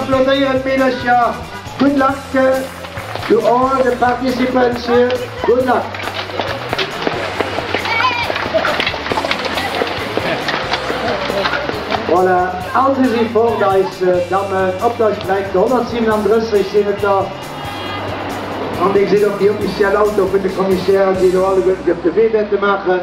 Applaudéieren d'Meedercher. Good luck to all the participants here. Good luck. Voilà, all si si fort, eis Dammen op der Streck. 137 sinn et der. An Dir gesitt och déi offiziell Auto vun de Kommissären, déi elo alleguerten sech op de Wee wäerte maachen.